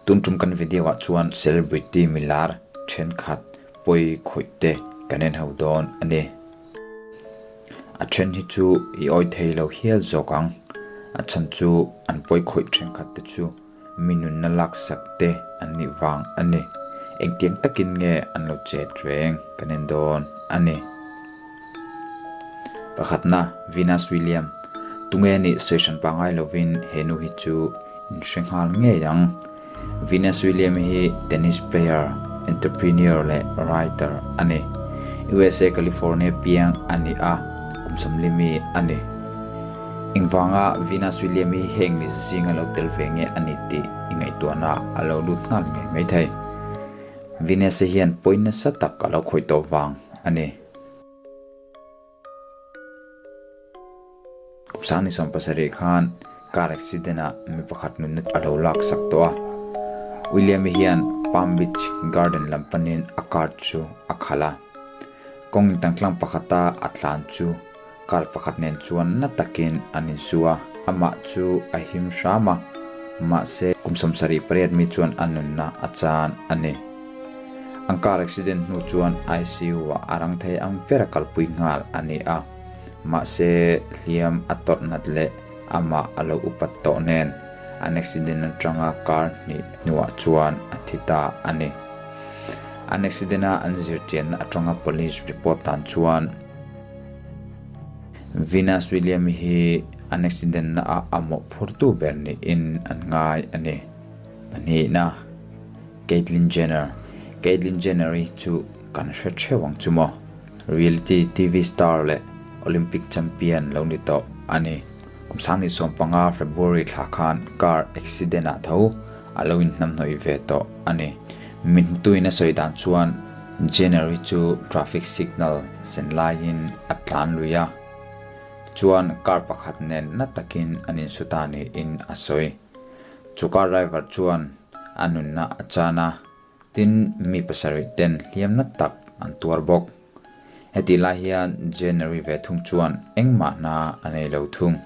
Tun tum kan video ah chuan celebrity milar thenkhat pawi khawih te kan en ho dawn a ni. A then hi chu i awi thei lo hial zawk ang, a chhan chu an pawi khawih thenkhat te chu mi nunna laksak te an nih vang a ni. Engtiang takin nge an lo chet reng kan en dawn a ni. Pakhatna, Venus William, Tunge nih sawi hran pangai lovin he nu hi chu in hre nghal ngei ang. Venus William hi tennis player, entrepreneur leh writer a ni. USA California piang a ni a, kum 40 mi a ni. Engvanga Venus William hi heng mi zinga lo tel ve nge a ni tih i ngaihtuahna a lo lut nghal ngei mai thei. Venus hian point nasa tak a lo khawih tawh vang a ni. Kum 27 khan car accident ah mi pakhat nunna a lo lak sak tawh a. William-i hian Palm Beach Garden lam panin a car chu a khalh a. Kawng intangtlang pakhata a tlan chu Car pakhat nen chuan na takin an insu a, amah chu a him hram a, mahse kum 78 mi chuan a nunna a chan a ni. An car accident hnu chuan ICU ah a rang thei ang ber a kalpui nghal a ni a, mahse hliam a tawrh nat leh amah a lo upat tawh nen an accident atanga car hnih hnuah chuan a thi ta a ni. An accident a an zirchianna atanga police report dan chuan, Venus William hi an accident na ah a mawhphurtu ber niin an ngai a ni. Pahnihna, Caitlyn Jenner. Caitlyn Jenner hi chu kan hre theuh ang chu maw? Reality TV star leh Olympic champion lo ni tawh a ni. Kum 2015 February thla khan car accident ah tho a lo inhnamhnawih ve tawh a ni. Mi hmutuin a sawi dan chuan Jenner hi chu traffic signal sen laiin a tlan lui a, tichuan car pakhat nen na takin an insu ta niin a sawi. Chu car driver chuan a nunna a chan a, tin mi pasarih ten hliam na tak an tuar bawk. Hetih lai hian Jenner-i ve thung chuan engmah hna a nei lo thung.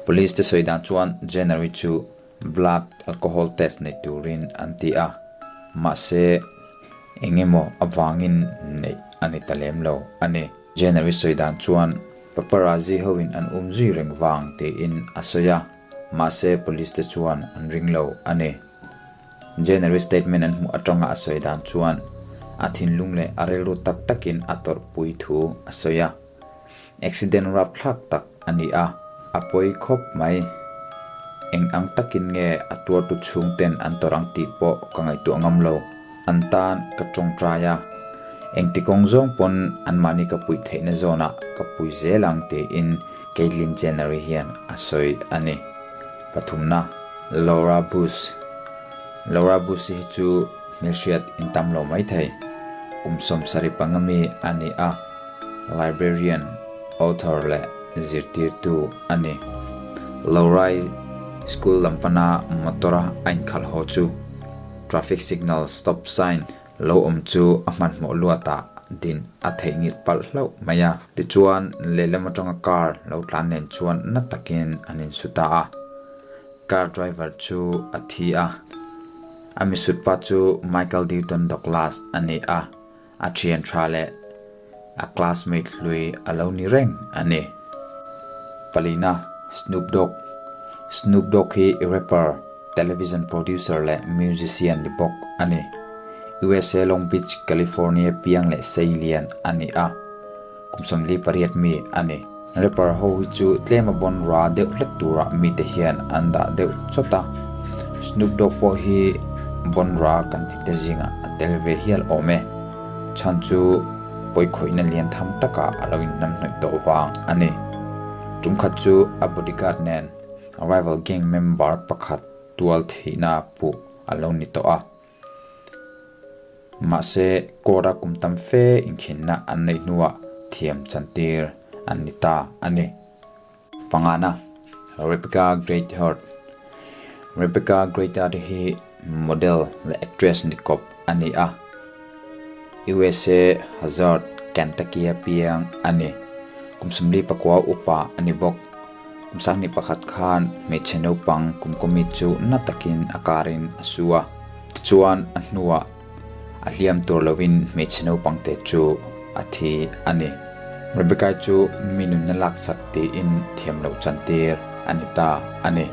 Police te sawi dan chuan Jenner-i chu Blood alcohol test nei turin an ti a, mahse eng emaw avangin neih a ni ta lem lo a ni. January sawi dan chuan paparazzi hoin an um zui reng vang tiin a sawi a, mahse police te chuan an ring lo a ni. January statement an hmuh atanga a sawi dan chuan a thinlung leh a rilru tak takin a tawrhpui thu a sawi a. Accident rapthlak tak a ni a, a pawi khawp mai. Eng ang takin nge a tuartu chhungten an tawrh ang tih pawh ka ngaihtuah ngam lo. An tan ka tawngtai a, engti kawng zawng pawn anmahni ka puih theihna zawnah ka pui zel ang tiin Caitlyn Jenner-i hian a sawi a ni. Pathumna, Laura Bush. Laura Bush-i hi chu hmelhriat intam lo maithei. Kum 75 mi a ni a. Librarian, author leh zirtirtu a ni. Lorai School lam pana motor-a a inkhalh haw chu traffic signal stop sign lo awm chu a hmanhmawh luatah din a theihnghilh palh hlauh mai a. Tichuan, lehlam atanga car lo tlan nen chuan na takin an insu ta a. Car driver chu a thi a. A misutpa chu Michael Dewton Douglas a ni a. A thian tha leh a classmate hlui a lo ni reng a ni. Palina, Snoop Dogg Snoop Dogg hi rapper, television producer leh musician ni bawk a ni. USA Long Beach, California piang leh seilian a ni a, kum 48 mi a ni. Rapper ho hi chu tlem a bawn ra deuh hlek turah mite hian an dah deuh chawt a, Snoop Dogg pawh hi bawn ra kan ti te zingah a tel ve hial awm e. Chhan chu pawikhawihna lian tham takah a lo inhnamhnawih tawh vang a ni. Tum khat chu a bodyguard nen rival gang member pakhat tual thihna puh a lo ni tawh a. Mahse, court-a kum tam fe inkhinna an neih hnuah thiam chantir an ni ta a ni. Pangana, Rebecca Greatheart Rebecca Greatheart hi model leh actress ni kawp a ni a, USA Hazard, Kentucky-a piang a ni. Kum 49 upa a ni bawk. Kum 21 khan hmeichhe naupang kum kawmi chu na takin a karin a su a. Tichuan a hnuah a hliam tur lovin hmeichhe naupang te chu a thi a ni. Rebecca-i chu mi nunna laksak tiin thiam loh chantir a ni ta a ni.